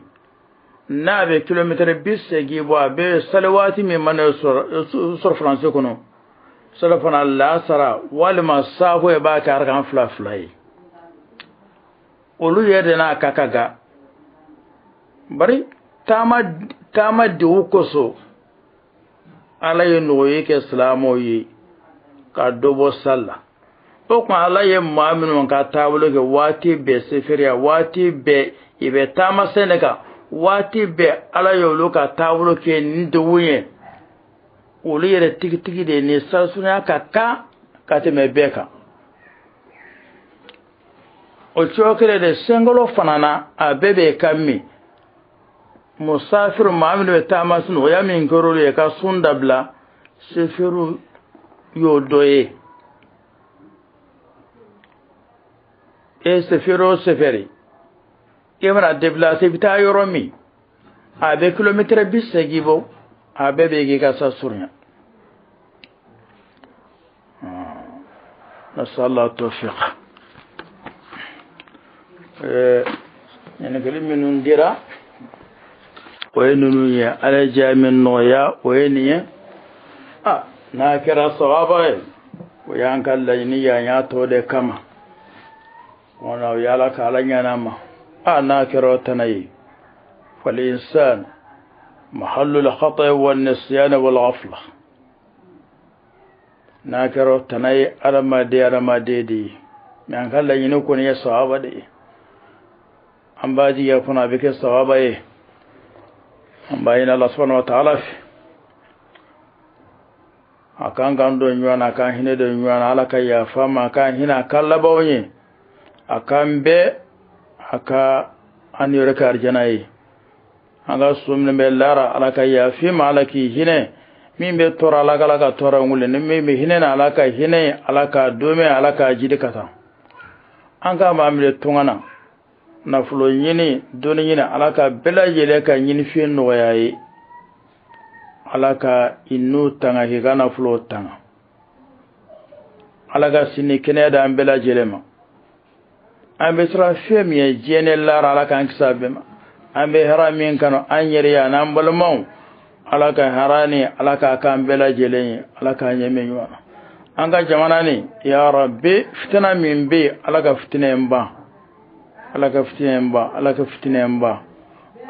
n'a bɛ kilomɛtɛrɛ 80 bɔ, a bɛ sali waati min mana sɔrɔ faransi kɔnɔ, salifana laasara walima saafo i b'a kɛ arakan 2 2 ye. Olu yɛrɛ de n'a ka kan ga bari taama degun kosɔn Ala ye nɔgɔya kɛ silamɛw ye ka dɔ bɔ sali la. O tuma Ala ye maa minnu ka taabolo kɛ waati bɛɛ seferiya, waati bɛɛ i bɛ taama sen de kan, waati bɛɛ Ala ye olu ka taabolo kɛ nin degun ye. Olu yɛrɛ tigitigi de ni salisurunya ka kan ka tɛmɛ bɛɛ kan. O cogo kelen de sunkalo fana na, a bɛɛ bɛ ka min musafir maa minnu bɛ taama sun, nɔgɔya min kɛra olu ye ka sun dabila, seferu y'o dɔ ye. E seferi o seferi, i mana déplacer i bɛ taa yɔrɔ min, a bɛ kilomɛtɛrɛ 80 bɔ, a bɛɛ bɛ k'i ka sa surunya. Nasala tawfiq. Ɲininkali minnu dira, o ye ninnu ye. Ala ye diya min nɔgɔya, o ye nin ye. A n'a kɛra sawaba ye, o y'an ka laɲini ye, an y'a tɔ de kama. Wala o ye Ala ka Ala ɲɛna ma. A n'a kɛra o tana ye, falinsan mahallu al-khata wa nisyan wal ghafla. N'a kɛra o tana ye, adamaden de ye. Mais an ka laɲini kɔni ye sawaba de ye. An b'a jigiya kɔnɔ a bɛ kɛ sawaba ye. An b'a ɲini Ala subhanahu wa ta'ala fɛ, a k'an k'an don ɲɔgɔn na, a k'an hinɛ don ɲɔgɔn na, Ala ka yafa ma, a k'an hinɛ a k'an labanw ye, a k'an bɛɛ, a ka an yɛrɛ kɛ arijana ye. An ka so minnu bɛ lara, Ala ka yafa ma, Ala k'i hinɛ. Min bɛ tɔɔrɔ, Ala ka Ala ka tɔɔrɔ wuli. Ni min bɛ hinɛ na, Ala ka hinɛ, Ala ka domɛ, Ala ka jidi ka taa. An ka maa minɛ tunga na, nafolo ɲini, dɔnni ɲini, Ala ka bɛɛ lajɛlen ka ɲinifɛn nɔgɔya ye. Ala ka i n'u tanga, k'i ka nafolo tanga. Ala ka sini kɛnɛya d'an bɛɛ lajɛlen ma. An bɛ siran fɛn min ye diɲɛ ni lahara, Ala k'an kisi a bɛɛ ma. An bɛ hɛrɛ min kanu an yɛrɛ ye an'an balimaw, Ala ka hɛrɛ ni Ala k'a k'an bɛɛ lajɛlen ye, Ala k'an ɲɛ mɛn ɲɔgɔn na. An ka jamana ni, ya Rabbi, fitina min bɛ yen, Ala ka fitina in ban, Ala ka fitina in ban, Ala ka fitina in ban.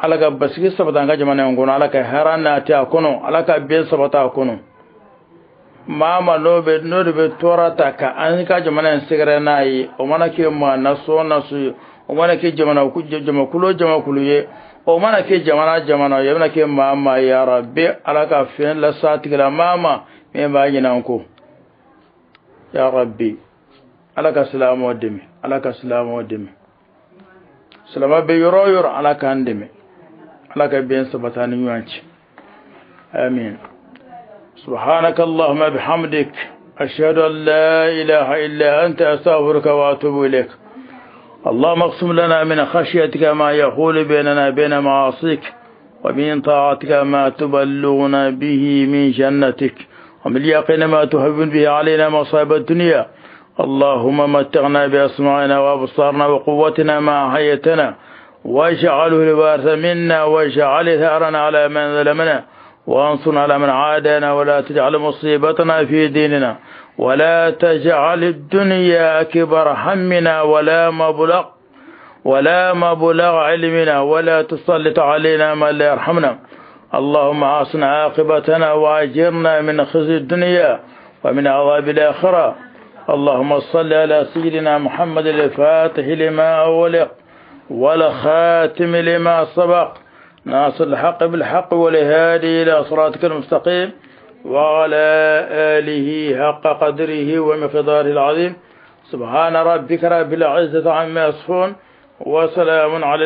Ala ka basigi sabati an ka jamana in kɔnɔ, Ala ka hɛrɛ nati a kɔnɔ, Ala ka bɛn sabati a kɔnɔ. Maa ma n'o de bɛ tɔɔrɔ ta ka an ka jamana in sɛgɛrɛ n'a ye, o mana kɛ maa nasɔn naso ye, o mana kɛ jamakulu o jamakulu ye, o mana kɛ jamana jamana ye, o mana kɛ maa maa ye, ya Rabbi, Ala ka fɛn las'a tigila maa ma min b'a ɲinɛ an kɔ. Ya Rabbi, Ala ka silamɛw dɛmɛ, Ala ka silamɛw dɛmɛ. Silamɛ bɛ yɔrɔ o yɔrɔ, Ala k'an dɛmɛ, Ala ka bɛn sabati an ni ɲɔgɔn cɛ. Amin. Subhanaka Allahumma bihamdik, ashhadu an la ilaha illa anta, astaghfiruka wa atubu ilaik. اللهم اقسم لنا من خشيتك ما يحول بيننا وبين معاصيك، ومن طاعتك ما تبلغنا به من جنتك، ومن اليقين ما تهون به علينا مصائب الدنيا. اللهم متعنا بأسماعنا وأبصارنا وقوتنا ما أحييتنا، واجعله الوارث منا، واجعل ثأرنا على من ظلمنا، وانصرنا على من عادانا، ولا تجعل مصيبتنا في ديننا، ولا تجعل الدنيا أكبر همنا ولا مبلغ علمنا، ولا تسلط علينا من لا يرحمنا. اللهم أحسن عاقبتنا وأجرنا من خزي الدنيا ومن عذاب الآخرة. اللهم صل على سيدنا محمد الفاتح لما أغلق والخاتم لما سبق ناصر الحق بالحق والهادي إلى صراطك المستقيم وعلى آله حق قدره ومقداره العظيم. سبحان ربك رب العزة عما يصفون وسلام على